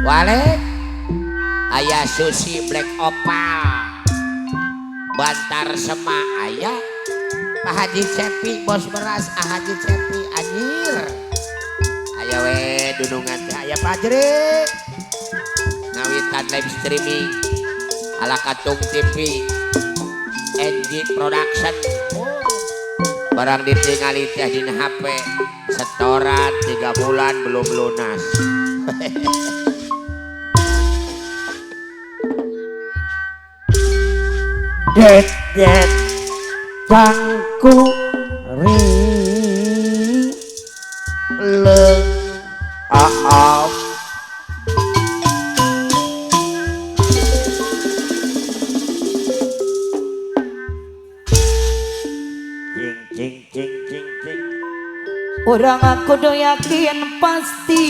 Wale aya Susi Black Opal Bantar Sema aya Pak Haji Cepi bos beras Ah Haji Cepi anjir aya we dunungan teh aya Pajri ngawitan live streaming ala Katung TV NG Production barang ditingali teh dina HP setoran 3 bulan belum lunas. Det det cangku ri leng aaf cing cing cing cing cing orang aku do yakin pasti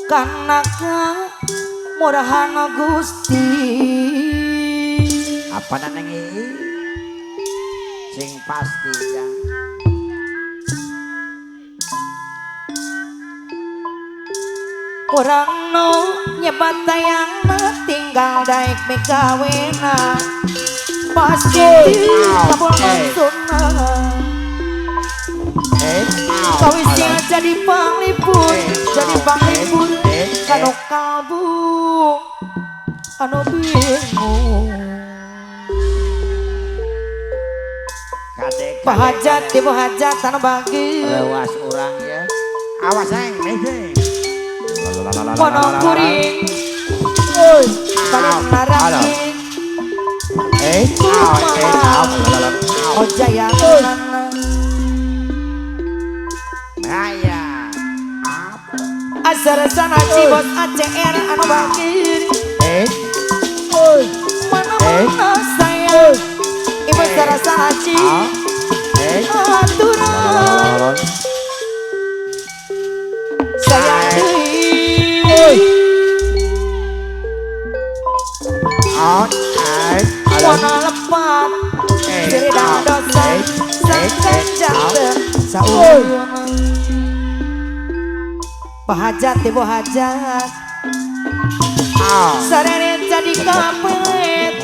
karena murahan Gusti. Apa nanengi sing pasti ya. Orang no nyebat tayang tinggal daek mikawena pasti kabul maksudna. Kawisnya jadi panglipur, jadi panglipur kanu kalbu anu bingung. Pahajat ibu hajat anu bagi lewas urang ya. Awas eng nih. Kono kuring paling narangin oh jaya Maya asar sana bos ACR anu bagi mana mana sayang ibu sarasa haji aturan sayang wana lepat cerita dosa sangkan jatuh saun pahajat ibu hajat sarere jadi kapet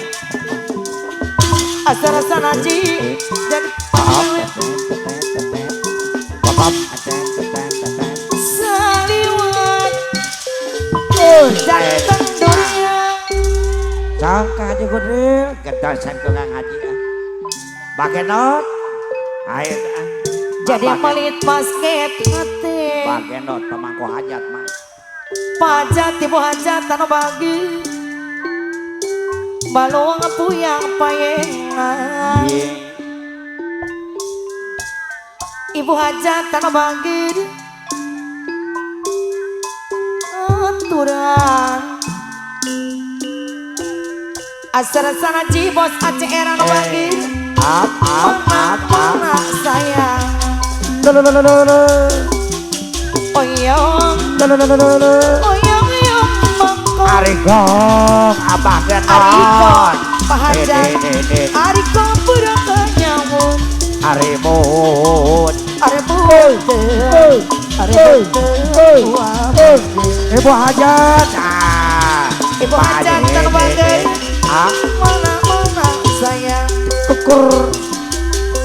asar sanaji jadi saliwat datang dunia sangka haji kudril getasan ke Kang Haji bagenot ayo jadi melit basket hati bagenot pemangku hajat mah pajat ibu hajat anu bagi baluang puyang payengan ibu hajat anu bagi aturan asar sana bos ACR anu bagi mana sayang oyong oyong oyong mangkok arigong abah genon arigong pahajat arigong pura nyamun aribun aribun aribun ibu hajat ibu hajat terbagai mana mana sayang tukur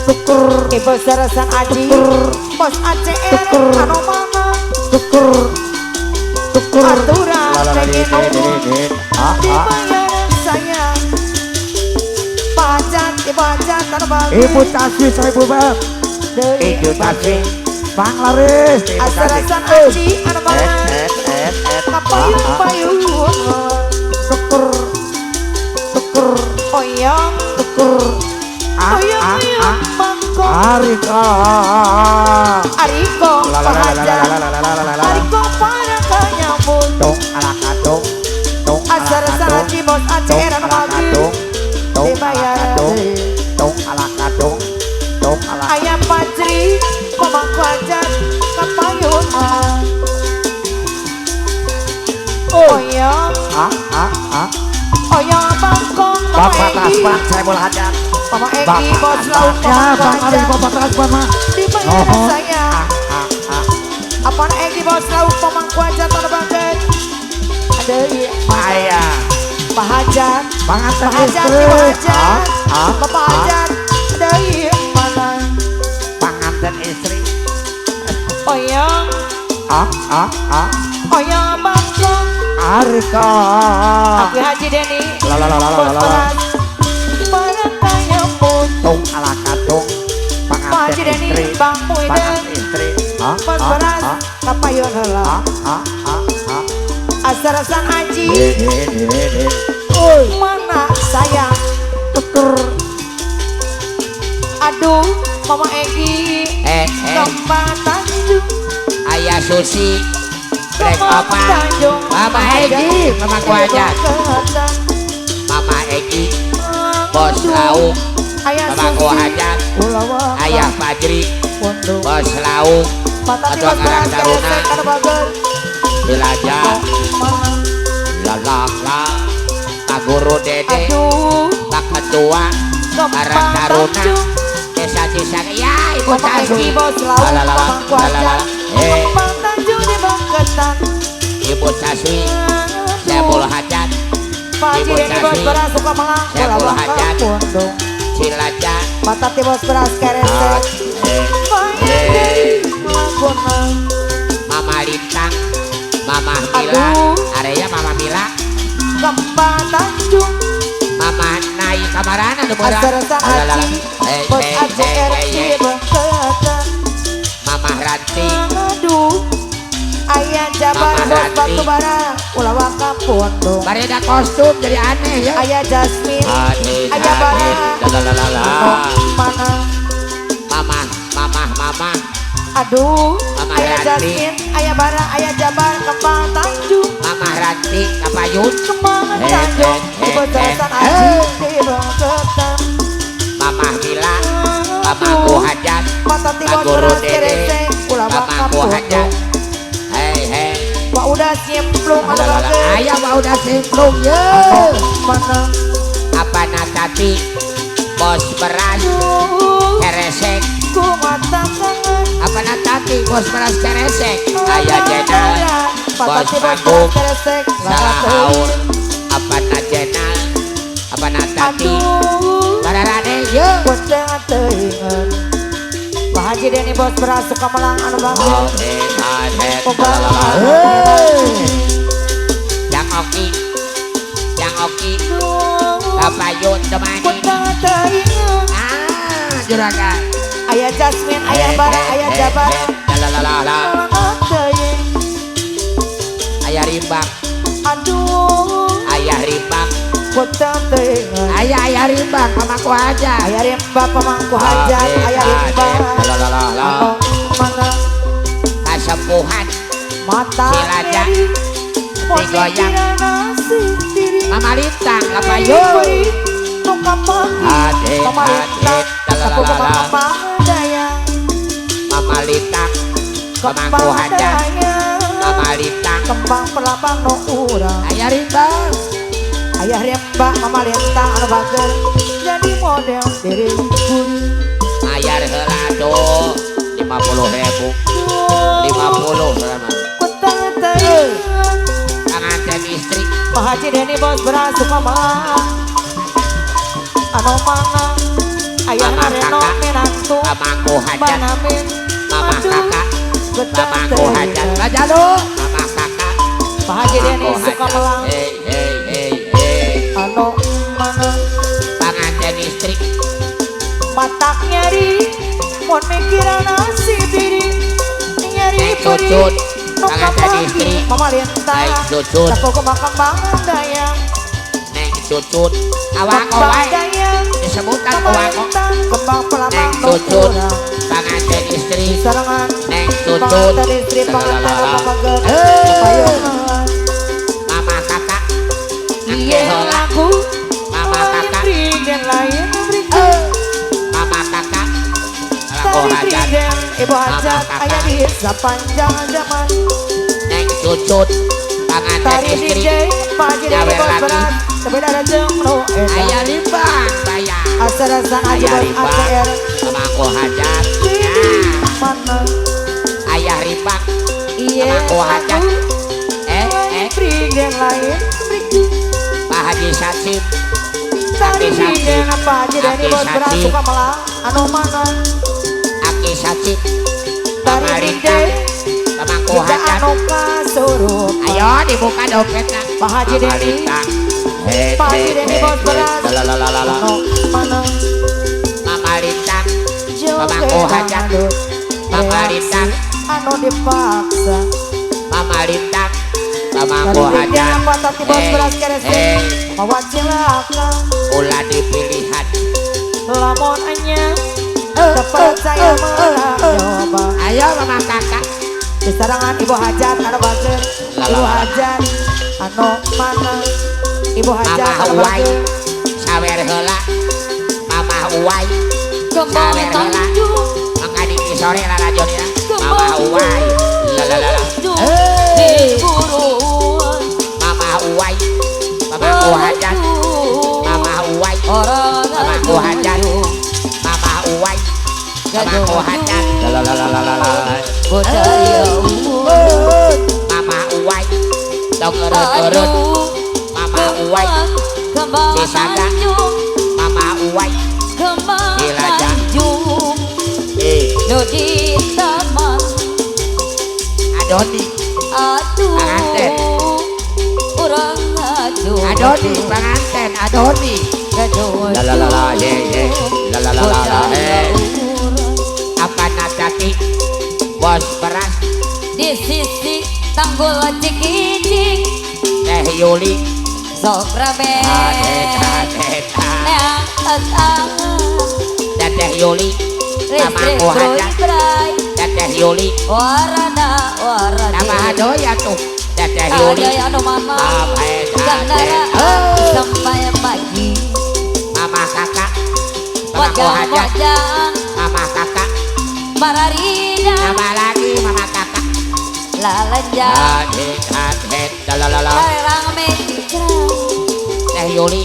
tukur ibu sarasan aji bos ACR anu mana tukur tukur aturan pengen dibayar sayang pajak ibu hajat anu bagi ibu tasbih seribu bang ibu tasbih bang laris asarasan aji anu mana kapayun payun tukur tukur oyong tukur oyong oyong mangkok ariko ariko pahajat ariko para kanyamun tong ala kadong tong asar saraji bos ACR anu bagi dibayar tong ala kadong tong ala ayam pajri pemangku hajat kapayun oyong oyong bangkong Bapak Tasban Saiful Hajat. Mama Egi bos lauk ya, Bang Ari Bapak Tasban mah. Di mana saya? Apaan Egi bos lauk pemangku hajat anu bager. Ada ayah. Pak Hajat. Pak Hajat, Ibu Hajat. Bapak Hajat. Ada mana? Panganten istri. Oyong. Oyong bangkong. Arka. Aku Haji Denny. La la la la la la. Tung ala katung. Panganten istri. Bang Muiden. Istri. Bos beras. Kapayon heula. Asarasan Haji. Mana sayang. Tutur. Aduh, Mama Egi. Kembang Tanjung. Ayah Susi. Black Opa. Mama Egi, Mama Kuajat. Mama Egi. Bos Lauk. Mama Kuajat. Ayah Fajri. Bos Lauk. Ketua Karang Taruna. Jelajah. Lalala. Pak Guru Dede. Pak Ketua Karang Taruna. Desa Cisang. Ya, Ibu Taswi. Lalala. Lalala. Ibu Taswi. Saiful Hajat. Ibu Taswi. Saiful Hajat. Cilacap. Patati bos beras keresek. Mama Lintang. Mama Mila. Area Mama Mila. Kembang Tanjung. Mama Nai kamarana tuh bola. Mama Ranti. Aduh. Ayah Jabar bos batu bara ulah waka pondok. Bareda kostum jadi aneh ya. Ayah Jasmine. Ayah bara. Mana? Mama, mama, mama. Aduh. Mama Ayah Ranti. Jasmine, Ayah bara, Ayah Jabar Kembang Tanjung. Mama Ranti kapayun. Kembang Tanjung. Ibu Aji Mama Mila. Mama Ku Hajat. Pak Guru Dede. Mama Ku Hajat. Wah udah simplung ayah wah udah simplung ye. Mana? Apa natati bos beras keresek. Apa natati bos beras keresek. Ayah jenal bos panggung salah haur. Apa najenal apa natati bararane ye. Pak Haji Denny bos beras Sukamelang anu bangun. Yang oki, yang oki, kapayun temani. Ah, juragan. Ayah Jasmine, ayah Bara, ayah Jabar. Lalalala. Ayah Rimbang. Aduh. Ayah Rimbang. Ayah ayah Rimbang, pemangku hajat. Ayah Rimbang, pemangku hajat. Ayah Rimbang. Lalalala. Mana? Kasepuhan. Mata Cilacap. Digoyang. Mama Lintang, lapayun. Ade, ade, lalalala. Mama Lintang, pemangku hajat. Mama Lintang, kembang pelabang no urang. Ayah Rimbang. Ayah Rimbang, Mama Lintang anu bager jadi model diri buri. Bayar heula tuh 50.000. 50 berapa? Panganten istri. Pak Haji Denny bos beras Sukamelang. Anu mana? Ayah Reno minantu. Pamangku hajat. Mama kakak. Pamangku hajat. Bajalu. Mama kakak. Pak Haji Denny Sukamelang. Hei hei hei hei. Anu mana? Panganten istri. Matak nyari, mun mikiran nasib diri. Nyari cucut. Panganten istri. Mama Lintang. Neng cucut. Sapo kembang dayang. Neng cucut. Awak wae. Disebutan awak. Kembang pelabang Neng cucut. Panganten istri. Neng cucut. Panganten istri panganten bager. Mama kakak. Iya lagu. Mama kakak. Lain Mama kakak. Tari prigen ibu hajat ayah di sepanjang zaman. Neng cucut. Panganten Tari istri. DJ Pak Haji Denny Nyawer bos lagi. beras. Sepeda jeung nu edan. Aya rimbang bayar. Asal-asan aja Aya rimbang. ATR. Pamangku hajat. Mana? Ayah rimbang. Iya. Pamangku hajat. Pringgen lain. Pak Haji Sacip. Tari pringgen apa Haji Deni bos beras suka melang. Anu mana? Aki Sacip. Tari pringgen. Pamangku hajat. Anu kasurupan. Ayo dibuka dompetna. Pak Haji Deni. Pak Haji Deni bos beras. Anu mana? Mama Lintang. Pamangku hajat. Mama Lintang. Anu dipaksa. Mama Lintang. Pamangku hajat. Ulah dipilihan. Lamun anya terpercaya malah nyoba. Ayo mama kakak. Di sarangan ibu hajat anu bager. Ibu hajat anu mana? Ibu hajat anu bager. Sawer heula. Mama Uwai. Sawer heula. Mangka di sore lalajonnya. Mama Uwai. Lalalala. Mama Uwai. Pamangku hajat. Mama Uwai. Pamangku hajat. Mama Uwai. Pamangku hajat. Lalalala. Mama Uwai. Tong urut-urut. Mama Uwai. Cisaga. Mama Uwai. Dilaja. Adoni. Panganten. Adoni panganten Adoni. Lalalala ye ye. Lalalala he. Apa natati bos beras di sisi tanggul Cikijing. Teh Yuli. Sok rame. Teteh Yuli. Pamangku hajat. Teteh Yuli. Warana warana. Nama adoya tuh. Teteh Yuli. Sampai pagi. Mama kakak. Pamangku hajat. Mama kakak. Mararida. Nama lagi mama kakak. Lalanja. Lalalala. Teh Yuli.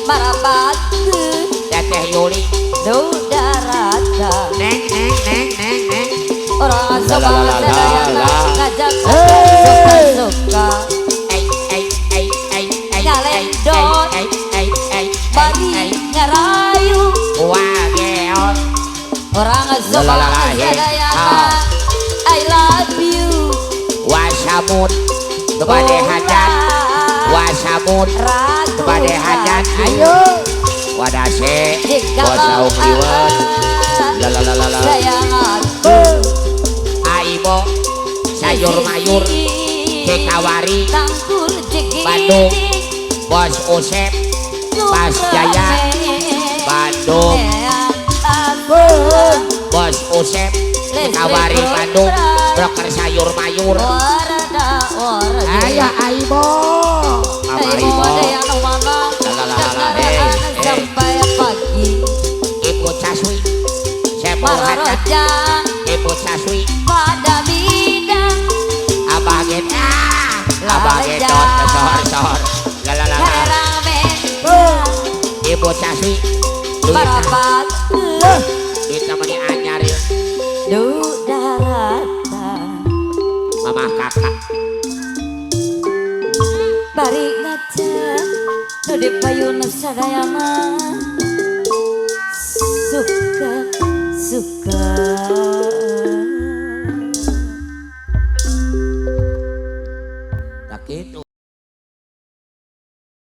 Marapatu. Teteh Yuli. Dudarata. Neng neng neng neng neng. Orang sobat sadayana ngajak suka suka. Ngalendot. Bari ngarayu. Wageot. Orang sobat sadayana I love you. Wasamun bade hajat. Wasamun bade hajat. Ayo. Wadase. Bos saung liwet. Lalalala. Sayang aku. Aibo sayur mayur Cikawari Bandung. Bos Usep Pas Jaya Bandung. Bos Usep Cikawari Bandung. Broker sayur mayur. Ayo Aibo. Mama Aibo. Lalalala. Sampai pagi. Ibu Caswi. Sepuluh hajat. Ibu Caswi. Pada bidang. Abah Geta. Abah Getot sor sor. Lalalala. Ibu Caswi. Parapat. Kita meni anyar ya. Dudarata. Mama kakak. Bari ngaca. Nu di payun sadayana. Suka suka. Tak gitu.